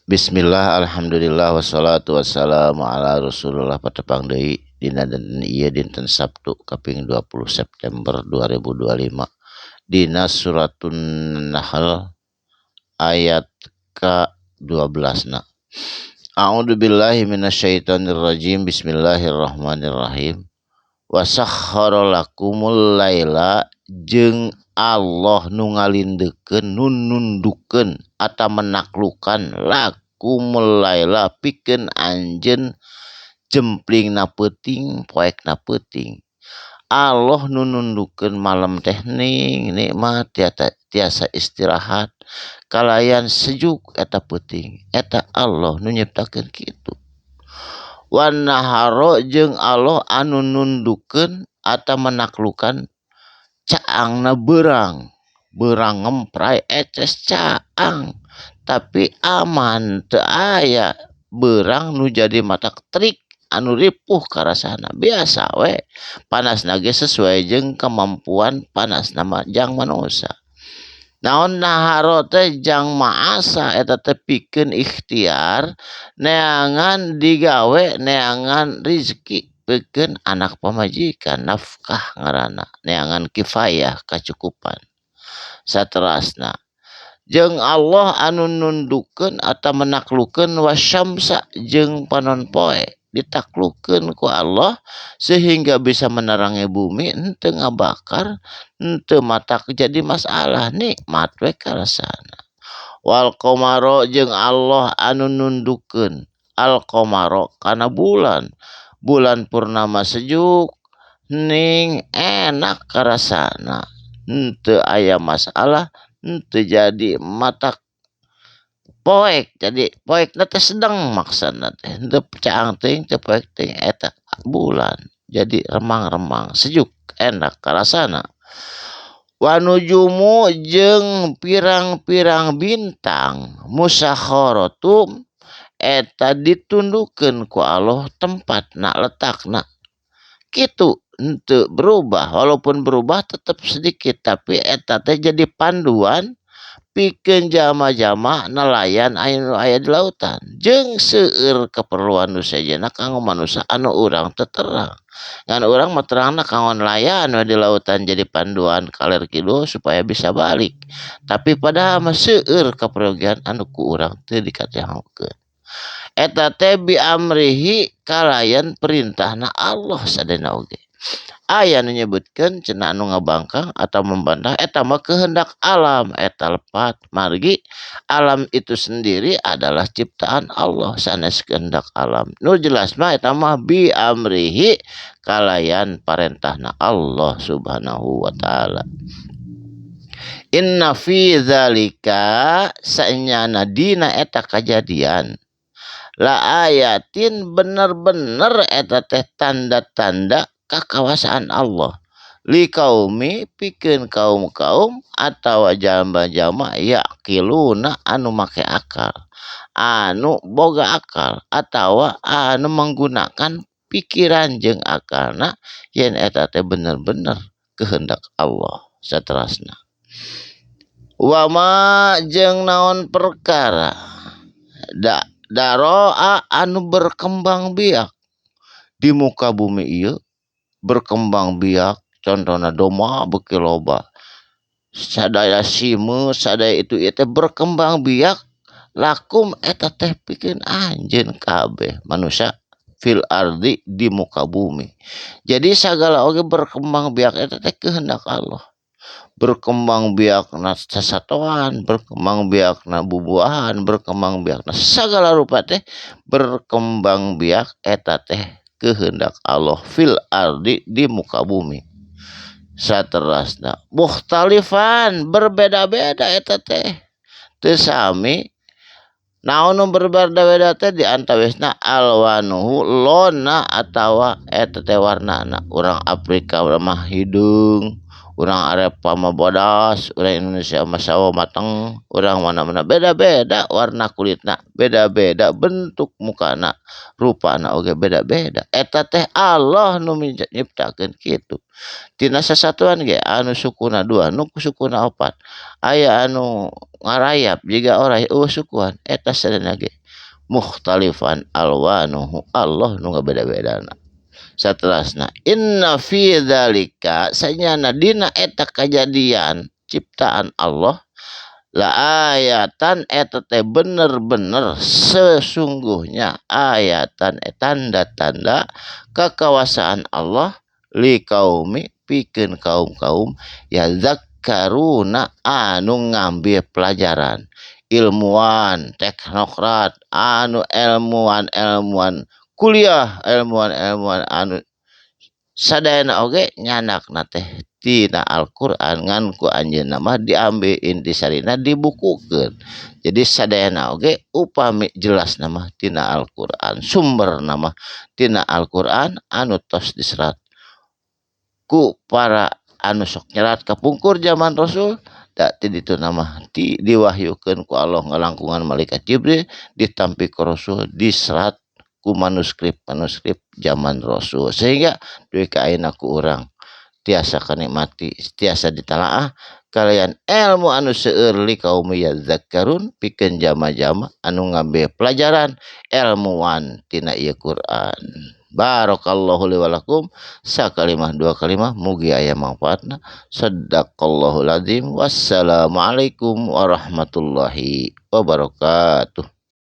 Bismillah, alhamdulillah, wassalatu wassalamu ala rasulullah. Patepang deui dina dinten ieu, dinten Sabtu kaping 20 September 2025, dina suratun Nahl ayat ka 12 na. A'udzu billahi minasyaitonir rajim. Bismillahirrahmanirrahim. Wasakhkhara lakumul laila, jeung Allah nu ngalindekeun, nu nundukeun atau menaklukan, lakumul laila pikeun anjeun jemplingna peuting, poekna peuting. Allah nu nundukeun malam teh ning nikmat, tiasa istirahat kalayan sejuk eta peuting, eta Allah nu nyiptakeun kitu. Wan naharo, jeung Allah anu nundukeun atau menaklukan caangna beurang, beurang ngempray eces caang tapi aman, teu aya beurang nu jadi matak terik anu ripuh karasana, biasa we panasna ge sesuai jeung kemampuan panasna jang manusia. Naon naharo teh jang maasa, eta teh pikeun ikhtiar neangan digawe, neangan rizki pikeun anak pamajikan, nafkah ngaranna, neangan kifayah, kacukupan. Saterasna jeung Allah anu nundukeun atau menaklukeun wasyamsa jeung panon poe, ditaklukeun ku Allah sehingga bisa menerangi bumi, henteu ngabakar, henteu matak jadi masalah, nikmat we karasana. Wal qamara, jeung Allah anu nundukeun al qamara kana bulan, bulan purnama sejuk, ning, enak karasana, henteu aya masalah, henteu jadi matak poek, jadi poekna teh sedeng, maksudna teh henteu caang teuing, teu poek teuing. Eta bulan jadi remang-remang, sejuk, enak karasana. Wanujumu, jeung pirang-pirang bintang, musakharatu, eta ditundukeun ku Allah tempatna, letakna kitu, henteu berubah, walaupun berubah tetap sedikit, tapi eta teh jadi panduan pikeun jalma-jalma nelayan anu aya di lautan, jeung seueur keperluan nu sejenna kanggo manusia anu urang teu terang. Ngan urang mah terangna kanggo nelayan we di lautan, jadi panduan kaler kidul supaya bisa balik, tapi padahal mah seueur kaperyogian anu ku urang teu dikatahokeun. Eta teh bi amrihi, kalayan perintahna Allah sadayana oge. Aya nu nyebutkeun cenah anu ngabangkang atau membantah eta mah kehendak alam, eta lepat, margi alam itu sendiri adalah ciptaan Allah, sanes kehendak alam. Nu jelas mah eta mah bi amrihi, kalayan parentahna Allah Subhanahu wa taala. Inna fi dzalika, saenyana dina eta kajadian, la ayatin, bener-bener eta teh tanda-tanda kakawasaan Allah, liqaumi, pikeun kaum-kaum atawa jalma-jalma, yaqiluna, anu make akal, anu boga akal atawa anu menggunakan pikiran jeung akalna yen eta teh bener-bener kehendak Allah. Saterasna wama, jeung naon perkara, da daroa, anu berkembang biak di muka bumi ieu, berkembang biak contohna domba beuki loba, sadaya simeut, sadaya itu ieu teh berkembang biak, lakum, eta teh pikeun anjeun kabeh manusia, fil ardi, di muka bumi. Jadi sagala oge berkembang biak eta teh kehendak Allah. Berkembang biakna sasatoan, berkembang biakna bubuahan, berkembang biakna sagala rupa teh berkembang biak, eta teh kehendak Allah, fil ardi, di muka bumi. Saterasna mukhtalifan, berbeda-beda eta teh, teu sami. Naon nu berbeda-beda teh? Di antawisna alwanuhu, lona atawa eta teh warnana. Urang Afrika mah hideung, Urang Eropa mah bodas, urang Indonesia mah sawo mateng, urang mana-mana beda-beda warna kulitna, beda-beda bentuk mukana, rupana oge beda-beda. Eta teh Allah nu nyiptakeun kitu. Tina sasatuan ge anu sukuna dua, nu sukuna opat. Aya anu ngarayap jiga oray eueuh sukuan, eta sadayana ge mukhtalifan alwanuhu, Allah nu ngabeda-bedana. Saterasna inna fi dzalika sanyana dina eta kajadian ciptaan Allah la ayatan eta teh bener-bener sesungguhnya ayatan tanda-tanda kekawasaan Allah li kaumi pikeun kaum-kaum yazakkaruna anu ngambil pelajaran, ilmuwan, teknokrat, anu ilmuwan-ilmuwan kuliah, ilmuwan-ilmuwan anu sadayana oge nyanakna teh tina Al-Qur'an ngan ku anjeunna mah diambil intisarina dibukukeun. Jadi sadayana oge upami jelasna mah tina Al-Qur'an, sumberna mah tina Al-Qur'an anu tos diserat ku para anu sok nyerat kapungkur zaman Rasul, da ti dituna mah diwahyukeun ku Allah ngalangkungan malaikat Jibril ditampi ku Rasul diserat ku manuskrip-manuskrip zaman Rasul sehingga dugi ka ayeuna ku urang tiasa kanikmati, tiasa ditalaah kalian ilmu anu seueur li kaum yazakkarun pikeun jama-jama anu ngambil pelajaran ilmuwan tina ieu Quran. Barakallahu li wa lakum, sakalimah dua kalimah mugi aya manfaatna. Sadaqallahul azim. Wassalamualaikum warahmatullahi wabarakatuh.